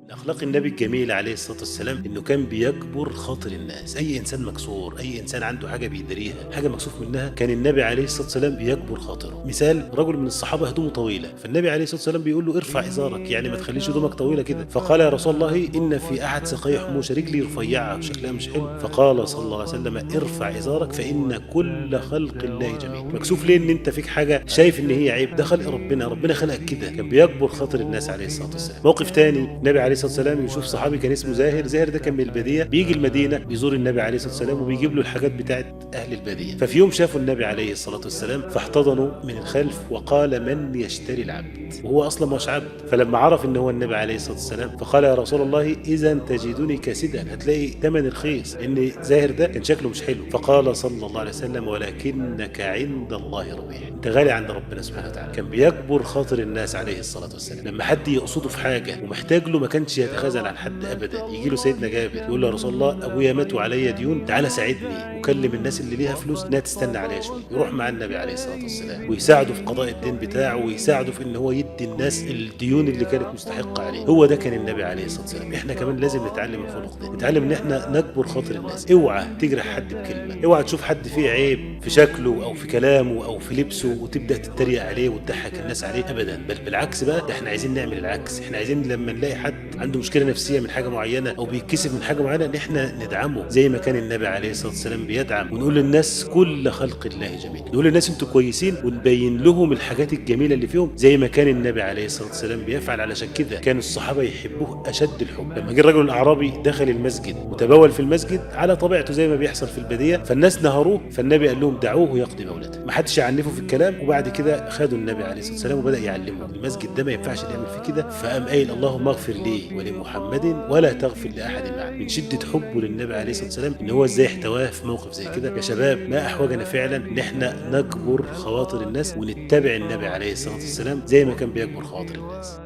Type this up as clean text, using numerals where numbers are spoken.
من أخلاق النبي الجميل عليه الصلاة والسلام إنه كان بيجبر خاطر الناس. أي إنسان مكسور، أي إنسان عنده حاجة بيدريها، حاجة مكسوف منها، كان النبي عليه الصلاة والسلام بيجبر خاطره. مثال، رجل من الصحابة هدومه طويلة، فالنبي عليه الصلاة والسلام بيقول له ارفع إزارك، يعني ما تخليش هدومك طويلة كده. فقال يا رسول الله إن في أحد ساقي حموش، رجلي رفيعة شكلها مش حلو. فقال صلى الله عليه وسلم ارفع إزارك فإن كل خلق الله جميل. مكسوف ليه إن أنت فيك حاجة شايف إن هي عيب؟ ده خلق ربنا، ربنا خلقك كده. كان بيجبر خاطر الناس عليه الصلاة والسلام. موقف تاني، النبي عليه الصلاة والسلام يشوف صحابي كان اسمه زاهر. زاهر ده كان من البادية، بيجي المدينة بيزور النبي عليه الصلاة والسلام وبيجيب له الحاجات بتاعت أهل البادية. ففي يوم شافوا النبي عليه الصلاة والسلام فاحتضنوا من الخلف وقال من يشتري العبد، وهو أصلا مش عبد. فلما عرف إن هو النبي عليه الصلاة والسلام فقال يا رسول الله إذا تجدني كاسدا، هتلاقي ثمن رخيص، إن زاهر ده كان شكله مش حلو. فقال صلى الله عليه وسلم ولكنك عند الله ربيع، أنت غالي عند ربنا سبحانه وتعالى. كان بيجبر خاطر الناس عليه الصلاة والسلام. لما حد يقصده في حاجة ومحتاج له ما كانش يتخاذل عن حد أبدا. يجي له سيدنا جابر يقول له يا رسول الله أبويا مات وعليا ديون، تعالى ساعدني، وكلم الناس اللي ليها فلوس إنها تستنى عليا شوية. يروح مع النبي عليه الصلاة والسلام ويساعده في قضاء الدين بتاعه، ويساعده في إن هو يدي الناس الديون اللي كانت مستحقة عليه. هو ده كان النبي عليه الصلاة والسلام. إحنا كمان لازم نتعلم الخلق ده، نتعلم إن إحنا نجبر خاطر الناس. اوعى تجرح حد بكلمة، اوعى تشوف حد فيه عيب في شكله أو في كلامه أو في لبسه وتبدأ تتريق عليه وتضحك الناس عليه أبدا. بل بالعكس بقى، ده إحنا عايزين نعمل العكس. إحنا عايزين لما نلاقي حد عنده مشكلة نفسية من حاجة معينة أو بيتكسف من حاجة معينة إن إحنا ندعمه زي ما كان النبي عليه الصلاة والسلام بيدعم، ونقول للناس كل خلق الله جميل، نقول للناس أنتوا كويسين، ونبين لهم الحاجات الجميلة اللي فيهم زي ما كان النبي عليه الصلاة والسلام بيفعل. علشان كده كانوا الصحابة يحبوه أشد الحب. لما جه الرجل الأعرابي دخل المسجد وتبول في المسجد على طبيعته زي ما بيحصل في البادية، فالناس نهروه، فالنبي قال لهم دعوه يقضي بولته، ما حدش يعنفه في الكلام. وبعد كده خدوا النبي عليه الصلاة والسلام وبدأ يعلمه المسجد ده ما ينفعش نعمل فيه كده. فقام قايل اللهم اغفر لي ولمحمد ولا تغفر لأحد معه، من شدة حبه للنبي عليه الصلاة والسلام إن هو ازاي احتواه في موقف زي كده. يا شباب ما أحوجنا فعلا إن احنا نجبر خواطر الناس ونتبع النبي عليه الصلاة والسلام زي ما كان بيجبر خواطر الناس.